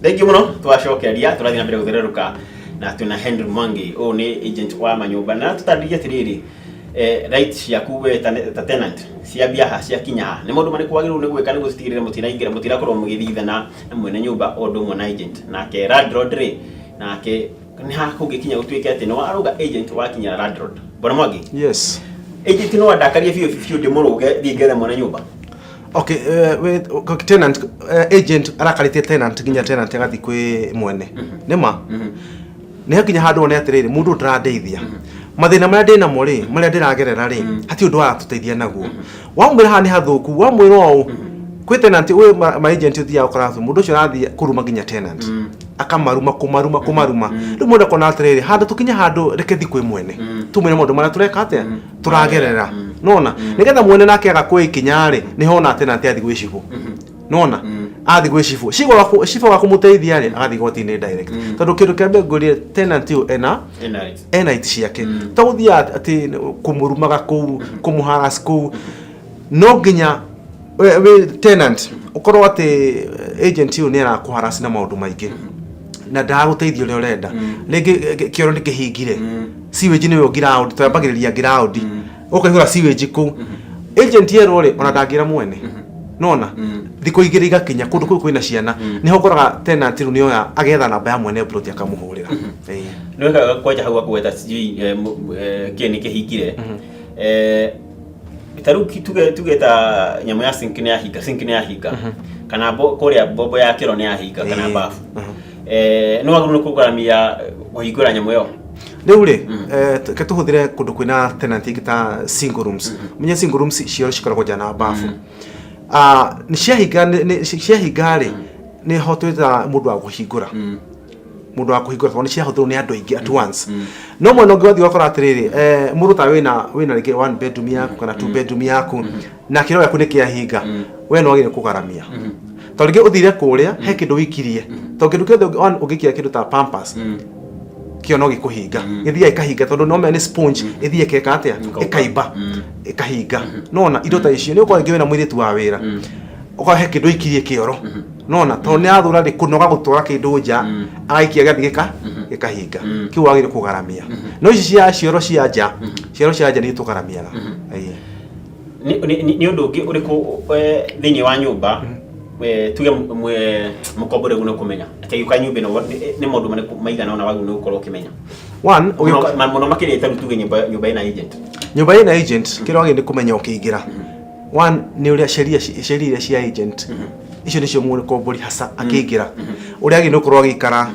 Thengiũ mũno. Twacokeria tũrathiĩ na mbere gũthererũka na twĩna Henry Mwangi, ũyũ nĩ agent wa manyũmba, na tũtarĩrie atĩrĩrĩ, right ciaku we ta tenant ciambia ha, ciakinya ha, nĩ maũndũ marĩkũ wagĩrĩirwo nĩ gwĩka nĩguo citigĩrĩre mũtiraingĩra, mũtirakorwo mũgĩthithana na mwene nyũmba o ũndũ ũmwe na agent. Nake landlord rĩ, nake nĩ ha kũngĩkinya gũtuĩke atĩ nĩ warũga agent, wakinya landlord? Bwana Mwangi. Yes. Agent no andakarie biũ biũ, ndĩmũrũge, thiĩ ngethe mwene nyũmba? Okay, okay, tenant, agent arakarĩtie tenant nginya tenant agathiĩ kwĩ mwene. Nĩ ma nĩ hakinya handũ one atĩrĩrĩ, mũndũ ũyũ ndarandeithia, mathĩna marĩa ndĩ namo rĩ, marĩa ndĩragerera rĩ, hatirĩ ũndũ aratũteithia naguo. Wamwĩra haha nĩ hathũku, wamwĩra ũũ kwĩ tenant ũyũ, ma agent ũthiaga ũkora mũndũ ũcio arathiĩ kũruma nginya tenant, akamaruma, kũmaruma, kũmaruma. Rĩu mũndũ akona atĩrĩrĩ, handũ tũkinye handũ, reke thi kwĩ mwene, tumwĩre maũndũ marĩa tũreka atĩa, tũragerera. Nona nĩgetha mwene nake aga kuoya ikinya rĩ, nĩho ona tenant athiĩ gwĩ cibũ. Nona athiĩ gwĩ cibũ, cibũ wa kũmũteithia rĩ, agathiĩ igoti-inĩ direct, tondũ kĩndũ kĩa mbere ngũrie, tenant ũyũ ena Ena right. Ena right ciake. To gũthiĩ atĩ kũmũrumaga kũu, kũmũharas kũu. No nginya we tenant ũkorwo atĩ agent ũyũ nĩ arakũharas na maũndũ maingĩ na ndagũteithia ũrĩa ũrenda. Rĩngĩ kĩoro nĩ kĩhingire, sewage nĩyo ground, twambagĩrĩria ground, ũkaihũra sewage kũu. Agent yerwo rĩ, ona ndangĩra mwene. Nona thikũ 2 igakinya, kũndũ kũu kwĩna ciana, nĩho ũkoraga tenant rĩu nĩoya agetha namba ya mwene plot, akamũhũrĩra. Ĩĩ. Nĩ wega kwanja hau akũgweta sijui kĩ nĩ kĩhingire. Ta rĩu tuge ta nyamũ ya sink nĩ yahinga, sink nĩ yahinga, kana kũrĩa mbombo ya kĩro nĩ yahinga, kana bafu, nĩ wagĩrĩirwo nĩ kũgaramia kũhingũra nyamũ ĩyo? Rĩu rĩ, reke tũhũthĩre kũndũ kwĩna tenant ingĩ ta single rooms. Menye single rooms cioro cikoragwo nja na bafu. Ah, nĩ ciahinga, ciahinga rĩ, nĩho twĩtaga mũndũ wa kũhingũra, mũndũ wa kũhingũra, tondũ nĩ ciahũthĩrwo nĩ andũ aingĩ at once. No mwena ũngĩ wathiĩ ũgakora atĩrĩrĩ, mũndũ ta wĩna rĩngĩ one bedroom yaku kana two bedroom yaku, na kĩro gĩaku nĩ kĩahinga, we nĩ wagĩrĩire kũgaramia, tondũ rĩngĩ ũthire kũrĩa he kĩndũ wĩikirie, tondũ kĩndũ kĩothe ũngĩikia kĩndũ ta pampers, kĩo no gĩkũhinga, gĩthiaga ĩkahinga, tondũ no menya nĩ sponge, ĩthiĩ ĩkeka atĩa? Ĩkauga. Ĩkaimba, ĩkahinga. Nona indo ta icio nĩ ũkorwo rĩngĩ wĩna mũirĩtu wa wĩra, ũkorwo he kĩndũ aikirie kĩoro, nona tondũ nĩ athũra rĩ kũnoga gũtwara kĩndũ nja, agaikia, gĩgathiĩ gĩkahinga. Kĩu wagĩrĩire kũgaramia. No ici cia cioro cia nja, cioro cia nja nĩ tũgaramiaga. Ĩĩ. Nĩ ũndũ ũngĩ ũrĩkũ thĩinĩ wa nyũmba, tuge mũkombo rĩu nĩ kũmenya atĩ agĩũka nyũmba ĩno, nĩ maũndũ marĩkũ maigana ũna wagĩrĩirwo nĩ gũkorwo ũkĩmenya? One, mũno mũno makĩria ta rĩu tuge nyũmba ĩna agent. Nyũmba ĩna agent, kĩrĩa wagĩrĩire nĩ kũmenya ũkĩingĩra, one nĩ ũrĩa sheria iria cia agent icio nĩcio mũkombori hasa akĩingĩra, ũrĩa agĩrĩire nĩ gũkorwo agĩikara.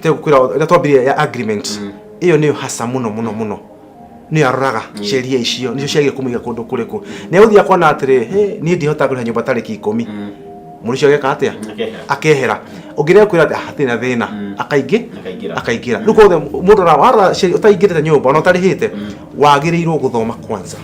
Tegũkwĩra ũrĩa twambirie ya agreement ĩyo, nĩyo hasa mũno mũno mũno nĩyo aroraga. Sheria icio nĩcio ciagĩrĩire kũmũiga kũndũ kũrĩkũ. Nĩ egũthiĩ akona atĩrĩ, "Hĩ, niĩ ndihota kũrĩha nyũmba tarĩki 10." Mũndũ ũcio ageka atĩa? Akehera. Akehera. Ũngĩrega kwĩra atĩ, "Ah, hatirĩ na thĩna," akaingĩ Akaingĩra. Akaingĩra. Rĩu kothe mũndũ warora sheria, ũtaingĩrĩte nyũmba ona ũtarĩhĩte, wagĩrĩirwo gũthoma kwanza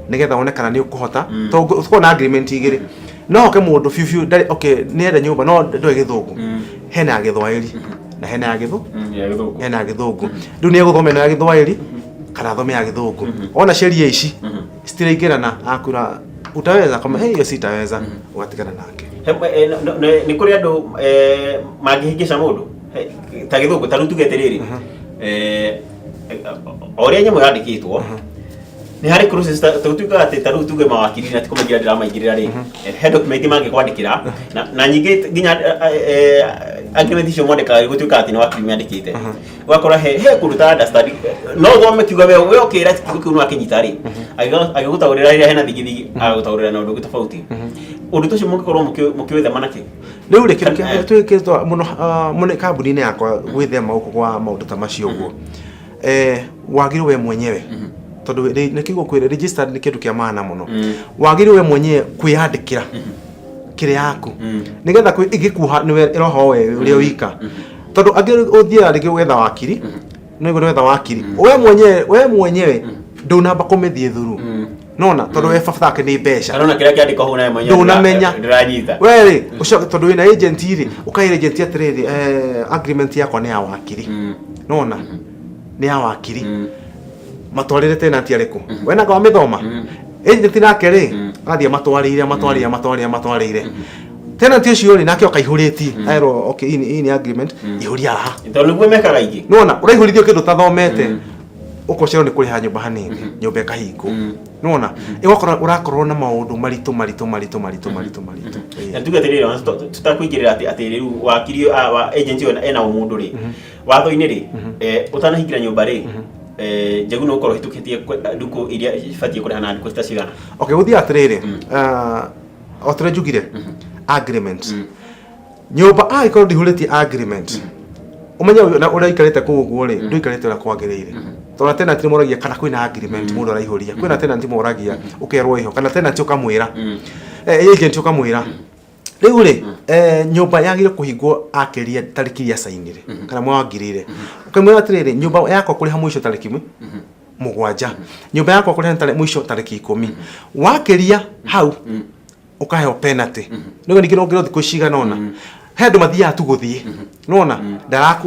nĩgetha wone kana nĩ ũkũhota, tondũ ũkorwo na agreement igĩrĩ. No hoke mũndũ biũ biũ ndarĩ, okay, nĩ enda nyũmba no ndoĩ gĩthũngũ, hena ya gĩthwaĩri na hena ya gĩthũ Ya gĩthũngũ. Hena ya gĩthũngũ. Rĩu nĩ egũthoma ĩno ya gĩthwaĩri kana athome ya gĩthũngũ. Ona sheria ici citiraingĩrana, akwĩra utaweza, kama hey, hiyo sitaweza, ũgatigana nake. Nĩ kũrĩ andũ mangĩhĩngĩca mũndũ ta gĩthũngũ. Ta rĩu tuge atĩrĩrĩ, o ũrĩa nyamũ yandĩkĩtwo, nĩ harĩ process ta gũtuĩkaga atĩ ta rĩu tuge mawakiri, na ti kũmaingĩra ndĩramaingĩrĩra rĩ, he document mangĩkwandĩkĩra na nyingĩ nginya agreement icio mwandĩkaga, gũtuĩkaga atĩ nĩ wakiri mĩandĩkĩte. Ũgakora he kũndũ ta understand, no ũthome kiuga we ũkĩra kiugo kĩu no akĩnyita rĩ, agĩgũtaũrĩra rĩrĩa hena thigithigi, agagũtaũrĩra na ũndũ ũngĩ tofauti. Ũndũ ta ũcio mũngĩkorwo mũkĩwĩthema nakĩ? Rĩu rĩ, kĩndũ kĩa twĩkĩtwo mũno, mũno kambuni-inĩ yakwa gwĩthema gũkũ kwa maũndũ ta macio ũguo, wagĩrĩirwo we mwenyewe, tondũ nĩkĩo ngũkwĩra registered nĩ kĩndũ kĩa maana mũno, wagĩrĩirwo we mwenyewe kwĩyandĩkĩra kĩrĩa yaku, nĩgetha ĩgĩkuoha nĩwe ĩroha we ũrĩa wika, tondũ angĩ ũthiaga rĩngĩ gwetha wakiri, no igũrũ wetha wakiri, we mwenyewe ndũnamba kũmĩthiĩ thuru. Nona tondũ we bata wake nĩ mbeca. Kana ona kĩrĩa kĩandĩkwo hau nawe mwenyewe ndũnamenya. Ndũranyita. We rĩ, ũcoke tondũ wĩna agent rĩ, ũkaĩra agent atĩrĩrĩ, agreement yakwa nĩ ya wakiri. Nona nĩ ya wakiri, matwarĩre tenant arĩkũ we nanga wamĩthoma. Agent nake rĩ, agathiĩ amatwarĩire, amatwarĩire, amatwarĩire, amatwarĩire. Tenant ũcio rĩ, nake okaihũrĩtie aerwo, okay, hii nĩ agreement, ihũria haha. Tondũ nĩguo mekaga aingĩ. Nĩwona ũraihũrithio kĩndũ ũtathomete, ũkocerwo nĩ kũrĩha nyũmba hanini, nyũmba ĩkahingwo. Nĩwona ĩgakorwo ũrakorwo na maũndũ maritũ maritũ maritũ maritũ maritũ maritũ. Na tuge atĩrĩrĩ, ona tũtakũingĩrĩra atĩ rĩu wakiri wa agent ĩyo ena ũmũndũ rĩ, watho-inĩ rĩ, ũtanahingĩra nyũmba rĩ, njegu nĩ ũkorwo ũhĩtũkĩtie ndukũ iria ibatiĩ kũrĩha na ndukũ citacigana? Okay, gũthiĩ atĩrĩrĩ, o tũrĩa njugire, agreement, nyũmba angĩkorwo ndihũrĩtie agreement, ũmenye ũyũ na ũrĩa aikarĩte kũu ũguo rĩ, ndũikarĩte ũrĩa kwagĩrĩire, tondũ tenant nĩ moragia kana kwĩna agreement mũndũ araihũria. Kwĩna tenant moragia, ũkerwo ĩho, kana tenant ũkamwĩra, agent ũkamwĩra. Rĩu rĩ, nyũmba yagĩrĩire kũhingwo akĩria tarĩki iria cainire kana mwangirire. Ũkamwĩra atĩrĩrĩ, nyũmba yakwa kũrĩha mũico tarĩki 7, nyũmba yakwa kũrĩha mũico tarĩki 10. Wakĩria hau ũkaheo penalty. Nĩguo ningĩ nongerwo thikũ cigana ũna. He andũ mathiaga tu gũthiĩ, nĩwona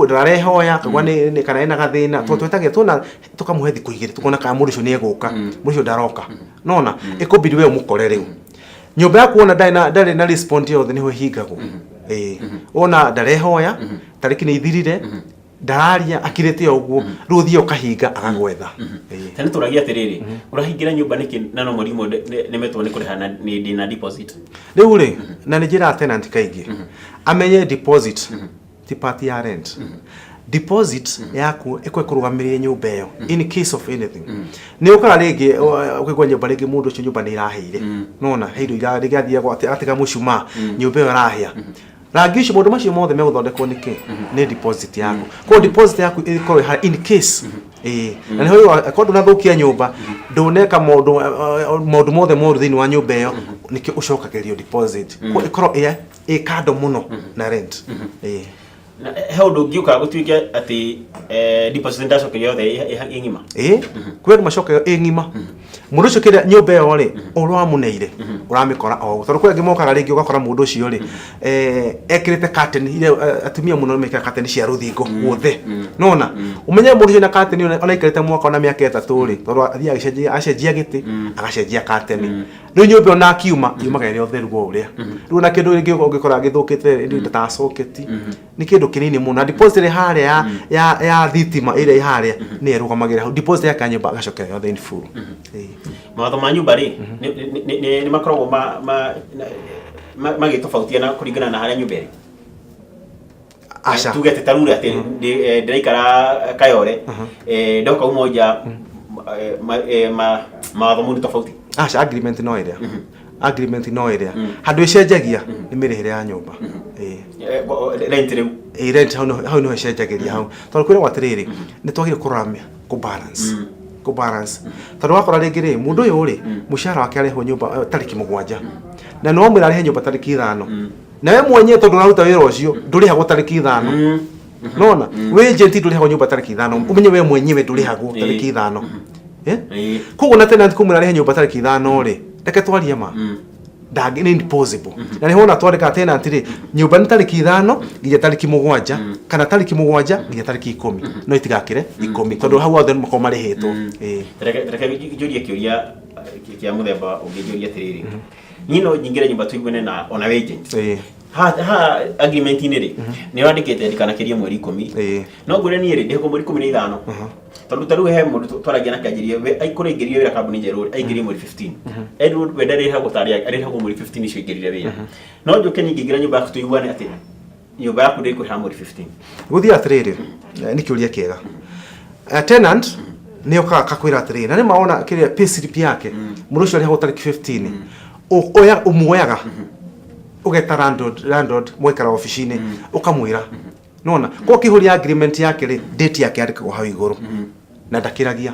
ndarehoya kagwa kana ena gathĩna, tondũ twetagia tuona tũkamũhe thikũ 2, tukona kana mũndũ ũcio nĩ egũka. Mũndũ ũcio ndaroka, nona ĩkũbidi we ũmũkore. Rĩu nyũmba yaku wona ndarĩ na respond yothe, nĩho ĩhingagwo. Ĩĩ, wona ndarehoya, tarĩki nĩ ithirire, ndararia, akirĩte o ũguo, rĩu ũthiĩ ũkahinga agagwetha. Ĩĩ. Ta nĩ tũragia atĩrĩrĩ, ũrahingĩra nyũmba nĩkĩ na no mweri ũmwe nĩmetwo nĩ kũrĩha na nĩ ndĩna deposit? Rĩu rĩ, na nĩ njĩraga tenant kaingĩ amenye deposit ti part ya rent. Deposit yaku ĩkorwo ĩkũrũgamĩrĩire nyũmba ĩyo in case of anything. Nĩ ũkaga rĩngĩ ũkaigua nyũmba rĩngĩ, mũndũ ũcio nyũmba nĩ ĩrahĩire, nona he indo rĩngĩ athiagwo atiga mũcumaa, nyũmba ĩyo ĩrahĩa, rangi ũcio, maũndũ macio mothe megũthondekwo nĩkĩ? Nĩ deposit yaku. Koguo deposit yaku ĩkorwo ĩharĩa in case. Ĩĩ, na nĩho akorwo ndũnathũkia nyũmba, ndũneka maũndũ mothe moru thĩinĩ wa nyũmba ĩyo, nĩkĩo ũcokagĩrio deposit. Koguo ĩkorwo ĩ kando mũno na rent. Ĩĩ. Na he ũndũ ũngĩũka gũtuĩke atĩ deposit ndacokerio yothe ĩ ng'ima? Ĩĩ, kwĩ andũ macokagio ĩ ng'ima. Mũndũ ũcio kĩrĩa nyũmba ĩyo rĩ, ũrĩa wamũneire ũramĩkora o ũguo. Tondũ kwĩ angĩ mokaga rĩngĩ ũgakora mũndũ ũcio rĩ, ekĩrĩte curtain iria atumia mũno mekĩraga, curtain cia rũthingo guothe. Nona ũmenye mũndũ ũcio na curtain ona aikarĩte mwaka ona mĩaka 3 rĩ, tondũ athiaga agĩcenjia, acenjia gĩtĩ, agacenjia curtain. Rĩu nyũmba ona akiuma yumaga ĩrĩ o theru o ũrĩa. Rĩu ona kĩndũ rĩngĩ ũngĩkora gĩthũkĩte indo ta socket nĩ kĩndũ kĩnini mũno, na deposit ĩrĩa harĩa ya thitima ĩrĩa ĩ harĩa nĩyo ĩrũgamagĩrĩra hau deposit yake ya nyũmba, agacokera yothe in full. Ĩĩ. Mawatho ma nyũmba rĩ, nĩ makoragwo magĩtofautiana kũringana na harĩa nyũmba ĩrĩ? Aca. Tuge atĩ tarure atĩ ndĩraikara Kayore, ndoka Umoja, mawatho mau nĩ tofauti? Aca, agreement no ĩrĩa, agreement no ĩrĩa. Handũ ĩcenjagia nĩ mĩrĩhĩre ya nyũmba. Ĩĩ. Rent rĩu? Ĩĩ, rent hau hau nĩho ĩcenjagĩria hau, tondũ kwĩragwo atĩrĩrĩ, nĩ twagĩrĩire kũrora kũ balance, tondũ wakora rĩngĩ rĩ, mũndũ ũyũ rĩ, mũcara wake arehwo nyũmba tarĩki 7, na nĩ wamwĩra arĩhe nyũmba tarĩki 5, na we mwenyewe tondũ ũraruta wĩra ũcio ndũrĩhagwo tarĩki 5. Nona wĩ agent ndũrĩhagwo nyũmba tarĩki 5, ũmenye we mwenyewe ndũrĩhagwo tarĩki 5. Eh? Koguo na tenant kũmwĩra arĩhe nyũmba tarĩki 5 rĩ, reke twarie ma, ndangĩ, nĩ impossible. Na nĩho wona twandĩka tenant rĩ, nyũmba nĩ tarĩki 5 nginya tarĩki 7, kana tarĩki 7 nginya tarĩki 10, no itigakĩre 10, tondũ hau othe makorwo marĩhĩtwo. Ĩĩ. Reke njũrie kĩũria kĩa mũthemba ũngĩ, njũrie atĩrĩrĩ, niĩ no nyingĩre nyũmba tũiguane na ona wĩ agent, ha agreement-inĩ rĩ, nĩ wandĩkĩte ndikanakĩrie mweri 10, no ngwĩre niĩ rĩ, ndĩhagwo mweri 15, tondũ ta rĩu he mũndũ twaragia nake anjĩrire we kũrĩa aingĩrire wĩra kambuni njerũ rĩ, aingĩrire mweri 15. Edward we ndarĩhagwo tarĩ arĩhagwo mweri 15 icio aingĩrire wĩra. No njũke niĩ ngĩingĩra nyũmba yaku tũiguane atĩ nyũmba yaku ndĩkũrĩha mweri 15? Gũthiĩ atĩrĩrĩ, nĩ kĩũria kĩega. Tenant nĩ okaga akakwĩra atĩrĩrĩ, na nĩ maona kĩrĩa pay slip yake, mũndũ ũcio arĩhagwo tarĩki 15. Oya ũmuoyaga ũgeta landlord, mũgaikara obici-inĩ, ũkamwĩra nona kwa ũkĩihũria agreement yake rĩ, date yake yandĩkagwo hau igũrũ na ndakĩragia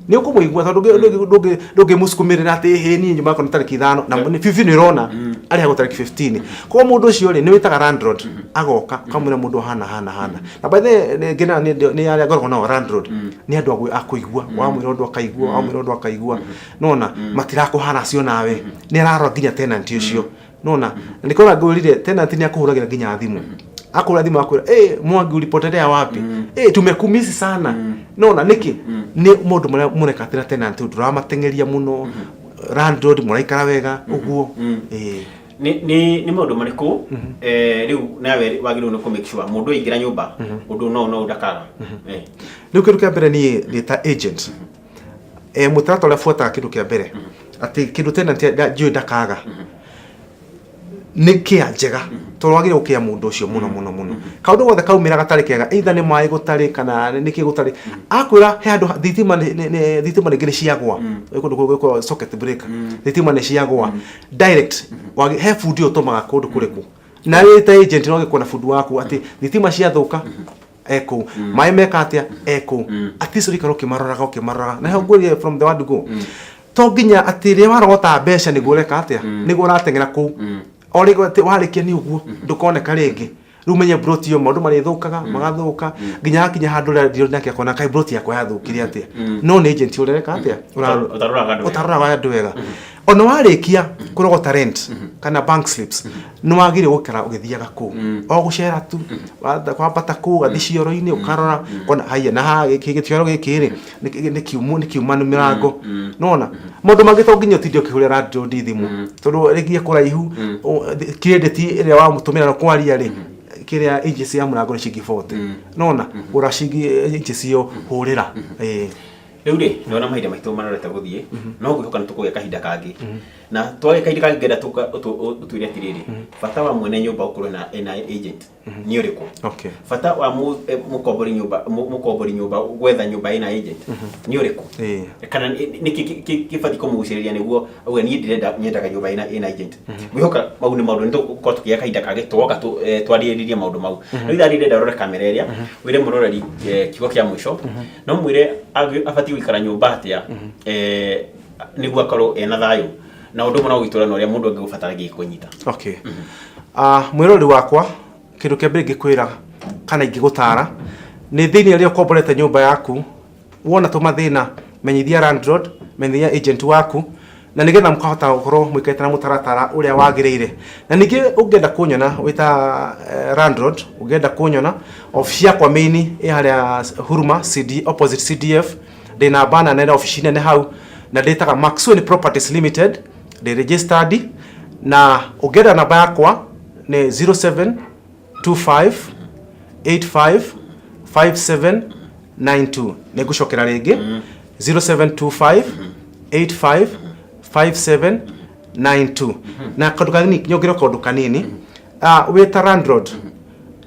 nĩ ũkũmũigua, tondũ ndũngĩmũsukumĩrĩra atĩ hĩ niĩ nyũmba yakwa nĩ tarĩki 5, na nĩ bibi nĩ ũrona arĩhagwo tarĩki 15. Koguo mũndũ ũcio rĩ, nĩ wĩtaga landlord agoka, ũkamwĩra mũndũ hana hana hana. Na by the way, nĩ nĩ arĩa ngoragwo nao landlord nĩ andũ a kũigua, wamwĩra ũndũ akaigua, wamwĩra ũndũ akaigua. Nona matirakũharacio nawe, nĩ ararora nginya tenant ũcio. Nona na nĩkĩo ngwĩrire tenant nĩ akũhũragĩra nginya thimũ, akũhũra thimũ akwĩra, "Eh, Mwangi, ulipotelea wapi? Eh, tumekumisi sana." Nona nĩkĩ nĩ maũndũ marĩa mũreka atĩ na tenant ndũramateng'eria mũno, landlord mũraikara wega ũguo. Ĩĩ. Nĩ maũndũ marĩkũ rĩu nawe wagĩrĩirwo nĩ kũ make sure mũndũ aingĩra nyũmba ũndũ no no ndakaga? Rĩu kĩndũ kĩa mbere, niĩ ndĩ ta agent, mũtaratara ũrĩa buataga, kĩndũ kĩa mbere atĩ kĩndũ tenant njũĩ ndakaga nĩ kĩa njega, tondũ wagĩrĩirwo gũkĩa mũndũ ũcio mũno mũno mũno. Kaũndũ gothe kaumĩra gatarĩ kega, either nĩ maĩ gũtarĩ kana nĩ kĩ gũtarĩ, akwĩra he handũ thitima thitima rĩngĩ nĩ ciagwa. Kũndũ kũu gwĩkwo socket breaker, thitima nĩ ciagwa direct. He bundi ũtũmaga kũndũ kũrĩkũ, na wĩ ta agent no gĩkuona bundi waku atĩ thitima ciathũka ekũu, maĩ meka atĩa ekũu. At least ũrĩikara ũkĩmaroraga ũkĩmaroraga, na ho ngwĩrire from the word go, to nginya atĩ rĩrĩa warogota mbeca nĩguo ũreka atĩa, nĩguo ũrateng'era kũu. O rĩngĩ atĩ warĩkia nĩ ũguo ndũkoneka rĩngĩ. Rĩu menye broti ĩyo maũndũ marĩthũkaga magathũka nginya hakinya handũ ũrĩa ndio nake akona kaĩ broti yakwa yathũkire atĩa, no nĩ agent ũrĩa ũreka atĩa. Ũtaroraga andũ wega. Ũtaroraga andũ wega. Ona warĩkia kũrogota rent kana bank slips, nĩ wagĩrĩire gũikara ũgĩthiaga kũu o gũcera tu, kwambata kũu ũgathiĩ cioro-inĩ ũkarora kona haiya na haha gĩkĩ gĩcioro gĩkĩ rĩ nĩ kiumu nĩ kiumanu mĩrango. Nona maũndũ mangĩ to nginya ũtinde ũkĩhũrĩra landlord thimũ, tondũ rĩngĩ e kũraihu. Credit ĩrĩa wamũtũmĩra na kwaria rĩ, kĩrĩa inches ya mũrango nĩ ciringi 40, nona gũra ciringi inches ĩyo hũrĩra. Ĩĩ. Rĩu rĩ, nĩwona mahinda maitũ marorete gũthiĩ, no ngwĩhoka nĩ tũkũgĩa kahinda kangĩ, na twagĩa kahinda kangĩ ngenda ũtwĩre atĩrĩrĩ, bata wa mwene nyũmba gũkorwo na ena agent nĩ ũrĩkũ? Bata wa mũkombori nyũmba, mũkombori nyũmba gwetha nyũmba ĩna agent nĩ ũrĩkũ? Kana nĩkĩ kĩbatiĩ kũmũgucĩrĩria nĩguo auge niĩ ndĩrenda nyendaga nyũmba ĩna agent? Ngwĩhoka mau nĩ maũndũ nĩ tũgũkorwo tũkĩgĩa kahinda kangĩ twoka twarĩrĩrie maũndũ mau. Rĩu ithaa rĩrĩ ndĩrenda ũrore kamera ĩrĩa wĩre mũroreri kiugo kĩa mũico, no mwĩre abatiĩ gũikara nyũmba atĩa nĩguo akorwo ena thayũ na ũndũ ũmwe na gũitũra na ũrĩa mũndũ angĩgũbatara gĩkũnyita. Okay. Ah, mwĩrori wakwa, kĩndũ kĩa mbere ingĩkwĩra kana ingĩgũtara nĩ thĩinĩ rĩrĩa ũkomborete nyũmba yaku, wona tũmathĩna, menyithia landlord, menyithia agent waku, na nĩgetha mũkahota gũkorwo mũikarĩte na mũtaratara ũrĩa wagĩrĩire. Na ningĩ ũngĩenda kũnyona wĩta landlord, ũngĩenda kũnyona obici yakwa main ĩ harĩa Huruma CD, opposite CDF. Ndĩ na bana nene, obici nene hau, na ndĩtaga Maxwell Properties Limited, ndĩ registered. Na ũngĩenda namba yakwa nĩ 0725 85 5792. Nĩ ngũcokera rĩngĩ, 0725 85 5792. Na kaũndũ kanini nyongerere, kaũndũ kanini. Ah, wĩ ta landlord,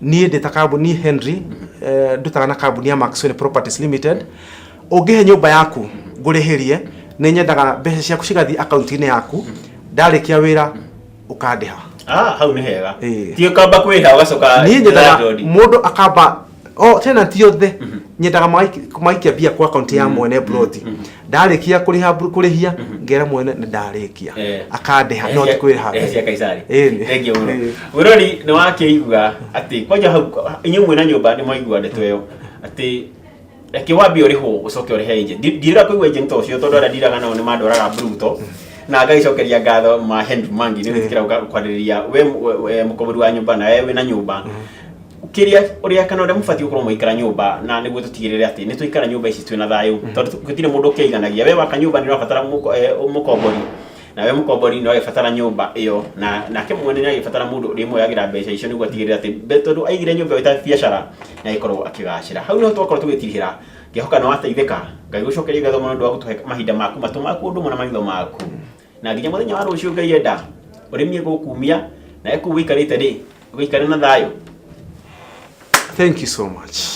niĩ ndĩ ta kambuni Henry, ndutaga na kambuni ya Maxwell Properties Limited. Ũngĩhe nyũmba yaku ngũrĩhĩrie, nĩ nyendaga mbeca ciaku cigathiĩ akaunti-inĩ yaku, ndarĩkia wĩra ũkandĩha. Ah, hau nĩ hega. Ĩĩ. Ti ũkamba kwĩha ũgacoka Niĩ nyendaga landlord. Mũndũ akamba o tenant yothe nyendaga maikia mbia kwa akaunti ya mwene ploti, ndarĩkia kũrĩha kũrĩhia ngera mwene nĩ ndarĩkia, akandĩha, no ti kwĩrĩha. Mbeca cia Kaisari. Ĩĩ. Thank you mũno. Ĩĩ. Mwĩrori, nĩ wakĩigua atĩ kwanja hau inyuĩ mwĩna nyũmba nĩ mwaigua ndeto ĩyo atĩ reke wambe ũrĩhwo ũcoke ũrĩhe agent. Ndirenda kũigua agent ũcio, tondũ arĩa ndiraga nao nĩ mandwaraga bruto, na ngagĩcokeria ngatho ma Henry Mwangi nĩ gwĩtĩkĩra gũka kwarĩrĩria we mũkombori wa nyũmba na we wĩna nyũmba kĩrĩa ũrĩa kana ũrĩa mũbatiĩ gũkorwo mũgĩikara nyũmba, na nĩguo tũtigĩrĩre atĩ nĩ twaikara nyũmba ici twĩna thayũ, tondũ gũtirĩ mũndũ ũkĩiganagia. We waka nyũmba nĩ ũrabatara mũkombori, na we mũkombori nĩ ũragĩbatara nyũmba ĩyo, na nake mwene nĩ agĩbatara mũndũ ũrĩmuoyagĩra mbeca icio nĩguo atigĩrĩre atĩ tondũ aigire nyũmba ĩyo ta biacara na ĩkorwo akĩgacĩra. Hau nĩho twakorwo tũgĩtirihĩra. Ngĩhoka nĩ wateithĩka. Ngai gũcokeria ngatho mũno nĩ ũndũ wa gũtũhe mahinda maku, matũ maku, ũndũ ũmwe na maitho maku, na nginya mũthenya wa rũciũ Ngai enda ũrĩmi gũkumia na kũu wĩikarĩte rĩ, ũgĩikare na thayũ. Thank you so much.